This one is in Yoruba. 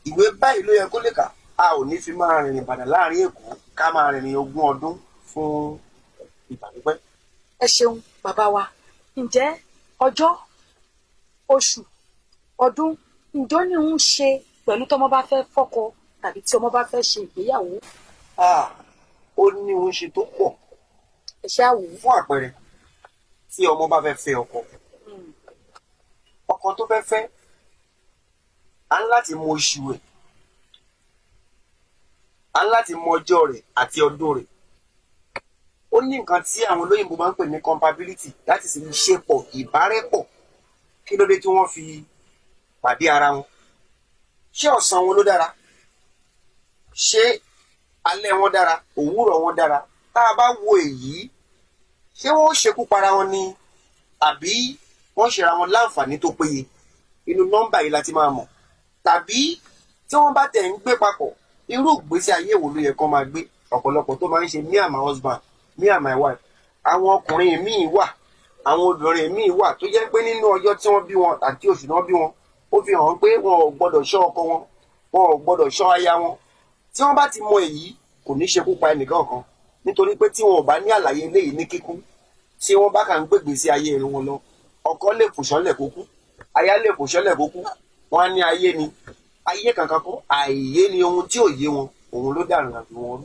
Ìwé báyìí ló yẹ kó lè kà. A ò ní fi máa rìnrìn Ìbàdàn láàrin Èkó, ká máa rìnrìn 20 ọdún fún ìgbà pípẹ́. Ẹ ṣeun, bàbá wa. Ǹjẹ́ ọjọ́, oṣù, ọdún, ǹjọ́ ní ń ṣe pẹ̀lú tọmọ bá fẹ́ fọ́kọ tàbí tí ọmọ bá fẹ́ ṣe ìgbéyàwó? Ah, ó ní ohun ṣe tó pọ̀. Ẹ ṣáà wò ó. Fún àpẹẹrẹ, tí ọmọ bá fẹ́ fẹ́ ọkọ, ọkọ tó fẹ́ fẹ́, á ní láti mọ oṣù rẹ̀, á ní láti mọ ọjọ́ rẹ̀ àti ọdún rẹ̀. Ó ní nǹkan tí àwọn olóyìnbó máa ń pè ní compatibility, láti sì ṣepọ̀, ìbárẹ́pọ̀. Kí ló dé tí wọ́n fi pàdé ara wọn? Ṣé ọ̀sán wọn ló dára? Ṣé alẹ́ wọn dára? Òwúrọ̀ wọn dára? Tá a bá wo èyí, ṣé wọ́n ó ṣekú para wọn ni, àbí wọ́n ṣera wọn láǹfààní tó péye? Inú nọ́mbà yìí la ti máa mọ̀. Tàbí tí wọ́n bá tẹ̀ ń gbé papọ̀, irú ìgbésí ayé wo ló yẹ kó máa gbé? Ọ̀pọ̀lọpọ̀ tó máa ń ṣe "me and my husband", "me and my wife", àwọn ọkùnrin míì wà, àwọn obìnrin míì wà tó jẹ́ pé nínú ọjọ́ tí wọ́n bí wọn àti oṣù tí wọ́n bí wọn, ó fi hàn pé wọn ò gbọ́dọ̀ ṣọ́ ọkọ wọn, wọn ò gbọ́dọ̀ ṣọ́ aya wọn. Tí wọ́n bá ti mọ èyí, kò ní ṣekú pa ẹnìkankan, nítorí pé tí wọn ò bá ní àlàyé eléyìí ní kíkún, tí wọ́n bá kà ń gbègbè sí ayé wọn lọ, ọkọ lè fò ṣánlẹ̀ kó kú, aya lè fò ṣánlẹ̀ kó kú. Wọn á ní ayé ni, ayé kankan kọ́, àìyé ni. Ohun tí ò yé wọn, òun ló dàrú àbí wọn.